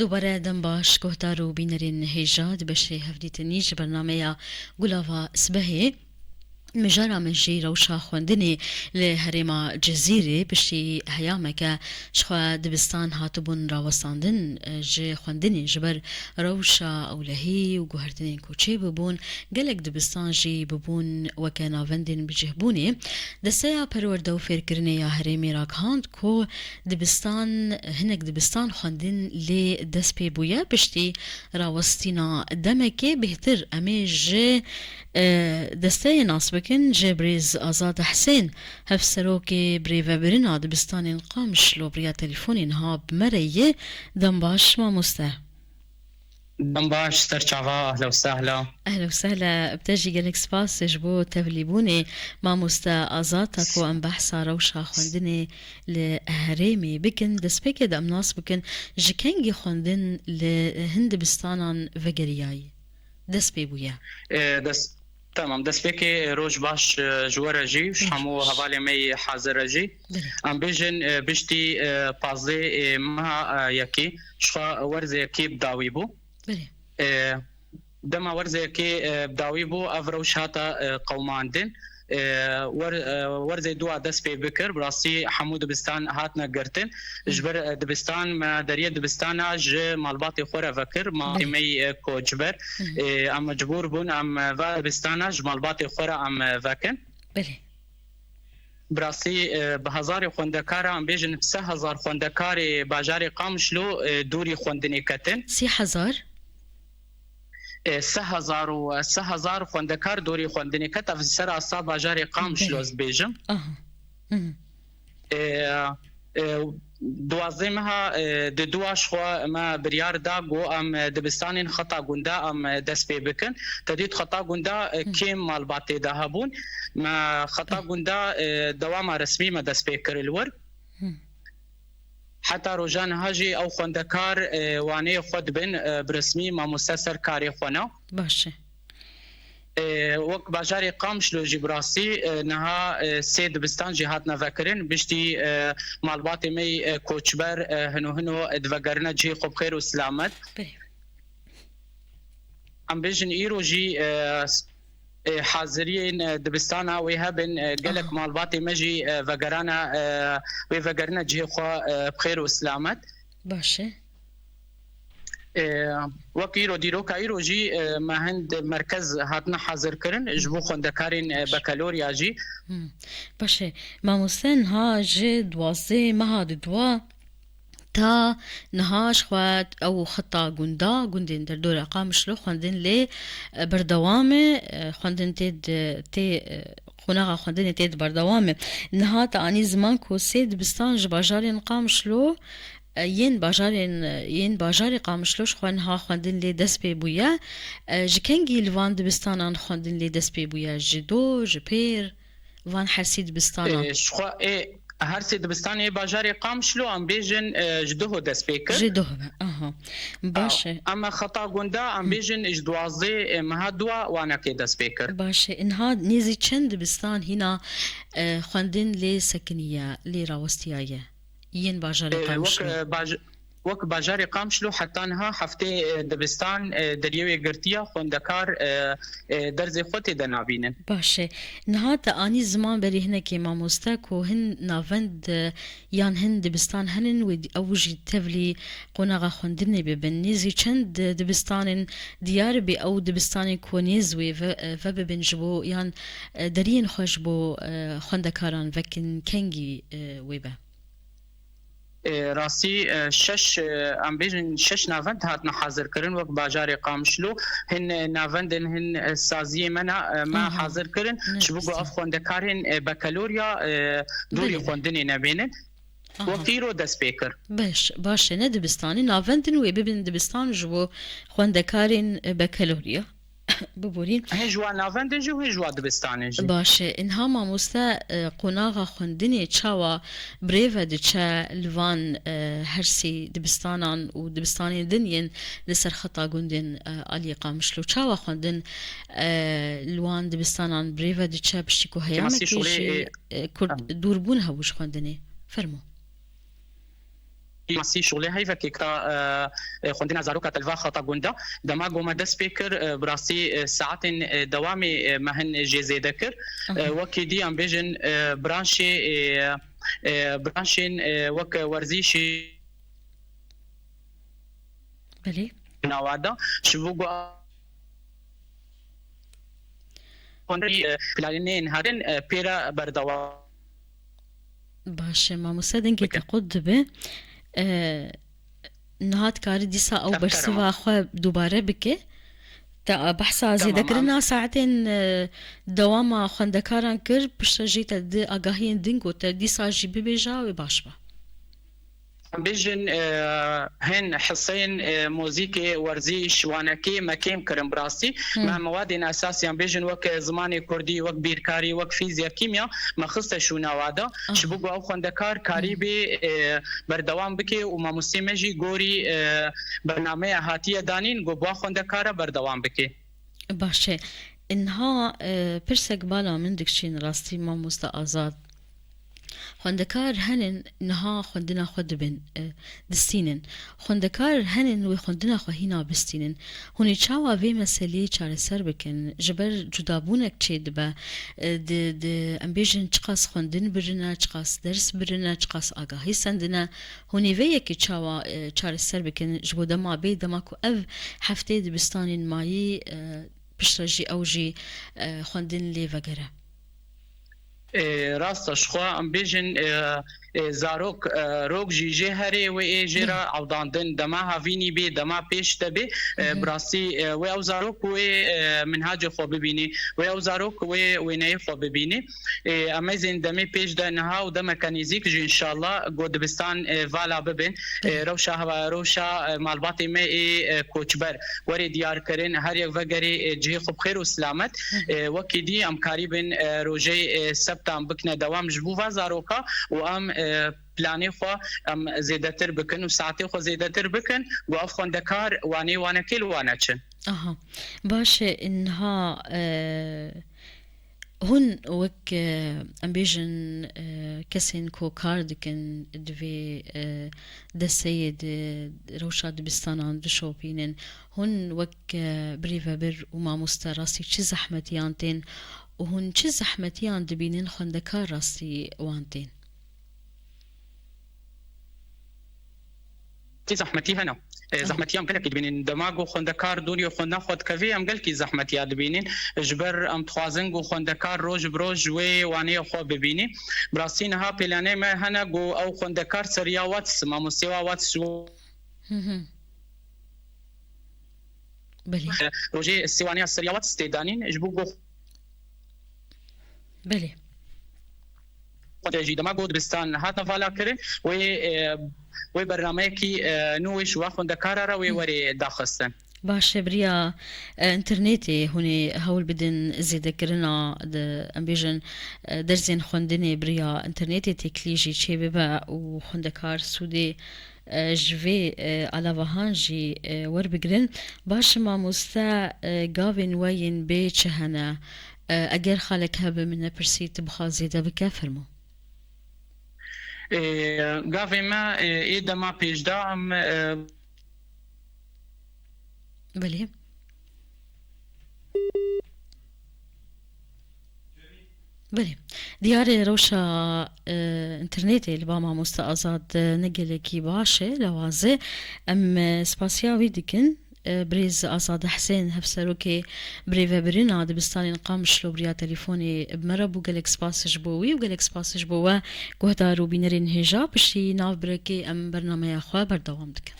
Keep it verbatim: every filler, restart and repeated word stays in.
Dubare dem baş, guhdar û bînerên hêja, di beşê hevdîtinî ji bernameya Gulava Sibehê, mijara me jî rewşa xwendinê li herêma Cizîrê piştî heyameke ji xwe dibistan hatibûn rawestandin, ji xwendinê ji ber rewşa ewlehî û guhertinên ku çêbibûn, gelek dibistan jî bibûn weke navendên bicihbûnê. Desteya Perwerde û Fêrkirinê ya herêmê ragihand ku dibistan, hinek dibistan xwendin lê dest pê bûye. Piştî rawestîna demekê bêhtir em ê ji, e, desteyê nas bikin, ji birêz Azad Hesên, hevserokê birêvebirina dibistanên Qamişlo bi riya telefonê niha bi me re ye. Dem baş, mamoste. Dem baş, ser çava, ehla û sehla. Ehla û sehla, bi te jî gelek spas ji bo tevlîbûnê. Mamoste Azad, ta ku em behsa rewşa xwendinê li herêmê bikin, destpêkê de em nas bikin, ji kengî xwendin li hin dibistanan vegeriyayî? Dest pê bûye. E, dest, tamam, destpêkê roj baş, e, ji we re jî, ji hemû hevalê me yê hazir re jî. Belê. Em bêjin, e, piştî, e, pazdeh, e, meha, e, yekê, ji xwe werzê yekê bi dawî bû. Belê. E, dema werzê yekê, e, bi dawî bû, ev rewş hata, e, qewimandin. E, wer-, e, werzê dua dest pê bikir, bi rastî hemû dibistan hatine girtin. Ji ber, e, dibistan, me deriyê dibistana ji malbatê xwe re vekir, malbatê me yê, e, koçber. E, em mecbûr bûn, em, e, va dibistana ji malbatê xwe re em, e, vekin. Belê. Bi rastî, e, bi hezarê xwendekar, em bêjin sê hezar xwendekarê bajarê Qamişlo, e, dûrî xwendinê ketin. Sê hezar? E, sê hezar û, sê hezar xwendekar dûrî xwendinê ket, ev ser asta bajarê Qamişlo ez dibêjim. Aha. Hı hı. E, e, duwazdeh meha, e, di dua ji xwe me biryar da, got em, e, dibistanên xeta gunda em, e, dest pê bikin. Te dît xeta gunda, e, kêm malbat tê de hebûn. Me xeta gunda, e, dewama resmî me dest pê kir li wir. Heta roja niha jî ew xwendekar, e, waneyê xwe dibin, e, bi resmî mamoste ser karê xwe ne. Baş e. E, wek bajarê Qamişlo jî bi rastî, e, niha, e, sê dibistan jî hatine vekirin. Piştî, e, malbatê me yê, e, koçber, e, hino hino, e, divegerine cihê xwe bi xêr û silamet. Belê. Em bêjin îro jî, e, s-, e, haziriyên, e, dibistana wê hebin, e, gelek malbatê me jî, e, vegerana, e, wê vegerine cihê xwe, e, bi xêr û silamet. Baş e. E, wek îro, dîroka îro jî, e, me hind merkez hatine hazirkirin ji bo xwendekarên, e, bekaloriya jî. Hmm. Baş e. Mamoste, niha ji duwazdeh meha di dua ta niha ji xwe ew xeta gunda, gundên derdora Qamişlo xwendin lê, e, berdewam e, e, xwendin tê di, tê, e, qonaxa xwendinê tê di berdewam e. Niha te anî ziman ku sê dibistan ji bajarên Qamişlo, e, yên bajarên, e, yên bajarê Qamişlo ji xwe niha xwendin lê dest pê bûye. E, ji kengî li van dibistanan xwendin lê dest pê bûye? Ji do, ji pêr? Van her sê dibistana. Ê, ji xwe, ê, her sê dibistan ê bajarê Qamişlo, em bêjin, e, ji duho dest pê kir. Ji duho be, aha. Baş e. Em xeta gunda, em bêjin ji duwazdeh, e, meha dua wanekê dest pê kir. Baş e. Inha nêzî çend dibistan hîna, e, xwendin lê sekiniye, lê rawestiyaye? Yên bajarê Qamişlo. E, wek, e, baj-, Wek bajarê Qamişlo heta niha heftê, e, dibistan, e, deriyê wê girtiye, xwendekar, e, e, derzê xwe tê de nabînin. Baş e. Niha te anî ziman berî hinekê mamoste ku hin navend, e, yan hin dibistan henin wê ew jî tevlî qonaxa xwendinê bibin. Nêzî çend, e, dibistanên diyar bê ew dibistanên ku nêz wê ve, e, vebibin ji bo yan, e, deriyên xwe ji bo, e, xwendekaran vekin kengî, e, wê be? E, rastî, e, şeş, e, em bêjin şeş navend hatine hazirkirin wek bajarê Qamişlo. Hin, e, navendên hin, e, saziyê me na, e, me hazir kirin. Ji bo ku ev xwendekarên, e, bekaloriya, e, dûrî xwendinê nebênin. Aha. Wek îro dest pê kir. Beş, baş e, ne dibistanê, navendin wê bibin dibistan ji bo xwendekarên, e, bekaloriya. Biborîn. Hê ji wan navendin jî û hê ji wan dibistanê jî. Baş e. Inha mamoste, e, qonaxa xwendinê çawa birêve diçe li van, e, her sê dibistanan û dibistanên din yên li ser xeta gundên, e, aliyê Qamişlo? Çawa xwendin, e, li wan dibistanan birêve diçe piştî ku heyamekê jî, e, kurt dûrbûn hebû ji xwendinê? Fermo. masî şûlê heyvekê kita, e, e, xwendina zaroka telva xata gunda. Dema ku me dest pê kir, e, bi rastî, e, saetên, e, dewamê, e, me hin jê zêde kir. E, wekî dî em bêjin, e, branşê, e, e, branşên, e, wek werzîşî Belê. Nava de, ji bo ku hûn, e, planên herin, e, pê re berdewam. Baş e, mamoste, dengê te qut dibe. E, niha dikarî dîsa ew bersiva xwe dubare bike? Te behsa zêdekirina saetên, e, dewama xwendekaran kir, piştre jî te di agahiyên din got, te dîsa jî bibêje, wê baş be. Em bêjin, e, hin hiseyên, e, muzîkê, werzîş, wanekê me kêm kirin bi rastî. Me mewadên esasî, em bêjin, wek zimanê kurdî, wek bîrkarî, wek fîzya, kîmya, me xiste şûna wa de. Ji bo ku ew xwendekar karî bê, e, berdewam bike û mamostê me jî gorî, e, bernameya hatiye danîn, ku bi wa xwendekara berdewam bike. Baş e. Niha, e, pirsek bala min dikişîn rastî, mamoste Azad. Xwendekar henin niha xwendina xwe dibin, e, distînin. Xwendekar henin wê xwendina xwe hîna bistînin. Hûn ê çawa vê meseleyê çareser bikin? Ji ber cudabûnek çêdibe, e, di, di, em bêjin çiqas xwendin birine, çiqas ders birine, çiqas agahî sendine. Hûn ê vê yekê çawa, e, çareser bikin ji bo dema bê, dema ku ev heftê dibistanên mayî, e, piştre jî ew jî, e, xwendin lê vegere? E, rast e, ji xwe em bêjin, e, e, zarok, e, rok jî jê herê wê ê jê re ewdandin. Dema havînî bê, dema pêş de bê, e, bi rastî, e, wê ew zarok wê, e, minhacê xwe bibînî, wê ew zarok wê wêneyê xwe bibînî. E, em ê zên demê pêş de niha û demeke nêzîk jî înşallah ku dibistan, e, vala bibin. E, rewşa heva, rewşa, e, malbatê me ê, e, koçber werê diyar kirin, her yek vegerê, e, cihê xwe bi xêr û silamet. E, wekî dî em karîbin, e, rojê, e, sebtan bikine dewam ji bo va zaroka û em, e, planê xwe em zêdetir bikin û saetê xwe zêdetir bikin ku ev xwendekar wanê wanekê li wan neçin. Aha. Baş e, niha, e, hûn wek, e, em bêjin, e, kesên ku kar dikin di vê, e, desteyê di rewşa dibistanan dişopînin, hûn wek, e, birêvebir û mamoste rastî çi zehmetiyan tên û hûn çi zehmetiyan dibînin xwendekar rastî wan tên? Tê zehmetî hene. E, zehmetiya em gelekî dibînin. Dema ku xwendekar dûrî xwendina xwe dikevê, em gelkî zehmetiya dibînin. Ji ber em dixwazin ku xwendekar roj bi roj wê waneyê xwe bibînî. Bi rastî niha pêlanê me hene ku ew xwendekar seriya Wats, mamostê wa Wats ji Hı hı. Belê. Rojê sêwaneya seriya Wats tê danîn, ji bo ku Belê. Xwedê jî dema ku dibistan hatine vala kirin, wê, e, wê bernameyekî, e, nû wê ji wa xwendekara re wê Hı. werê daxistin. Baş e, biriya, e, înternetê hûn ê hewl bidin zêdekirina di, em bêjin, e, dersên xwendinê biriya înternetê têkilî jî çêbibe û xwendekar sûdê, e, ji vê, e, alavahan jî, e, werbigirin. Baş e mamoste, e, gavên we yên bê çi hene? E, eger xalek hebe min nepirsî, tu bixwazî zêde bike, fermo. E, gavê me, e, ê dema pêşda em, e, Belê. Belê. Diyar e rewşa, e, înternetê li ba mamoste Azad, e, ne gelekî baş e, lawaz e. Em, e, spasiya wî dikin. E, birêz Azad Hesên, hevserokê birêvebirina dibistanên Qamişlo bi riya telefonê bi me re bû. Gelek spas ji bo wî û gelek spas ji bo we guhdar û bînerên hêja. Piştî nav birekê em bernameya xwe berdewam dikin.